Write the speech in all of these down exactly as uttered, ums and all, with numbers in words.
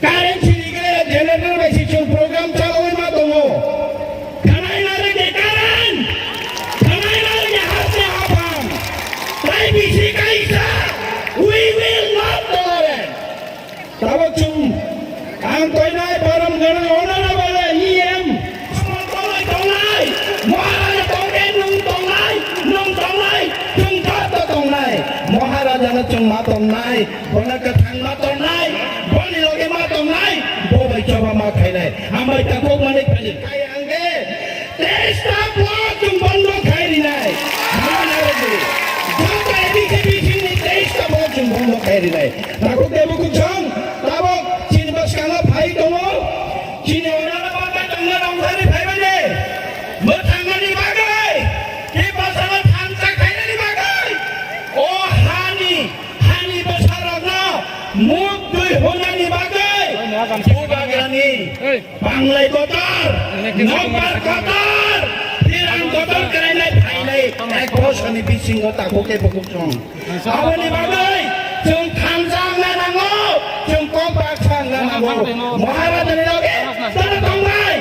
Current sini khe generator bai se chwng program chalawi ma tongo. Khwnai narwkni current, khwnai narwkni haste haphang. Tai bisi kaisa, we will not tolerate. Tabuk chwng ang koinai borom gwnang honorable E M, tongwi tongnai, Maharaja tongkhe nwng tongnai, nwng tongnai, chwng joto tongnai. Maharajano chwng ma tongnai, bono kwthang ma tongnai, boni loge ma tongnai, bo bai choba ma khainai. Ang bai takhuk mani phani khai ang khe teista block chwng bondo khai rinai. Mana rwdi. Joto A B K B sini teista block chwng bondo khai rinai. Takhuk de bukhuk chwng tabuk chini bwskango phai tongo. Chini onano bagwi tongna rwngthani phaibai de. Mwthangnani bagwi, Tiprasano thansa khainani bagwi, o hani, hani bwsarokno muk twi hwnani bagwi Bubagrani Banglai kotor, Nokbar kotor, Tirang kotor kwrainai phainai ek bosoni bisingo takhuk khe bukhuk chwng. Aboni bagwi chwng thansa wngna nango, chwng kok baksa wngna nango. Maharajani loge tara tongbai.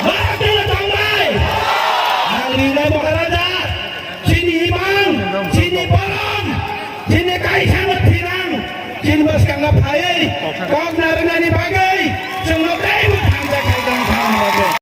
Maharajani tongbai. Ang ringnai Maharaja, chini imang, chini borom, chini kaisano thwirang, chini bwskango phaiwi kok narwknani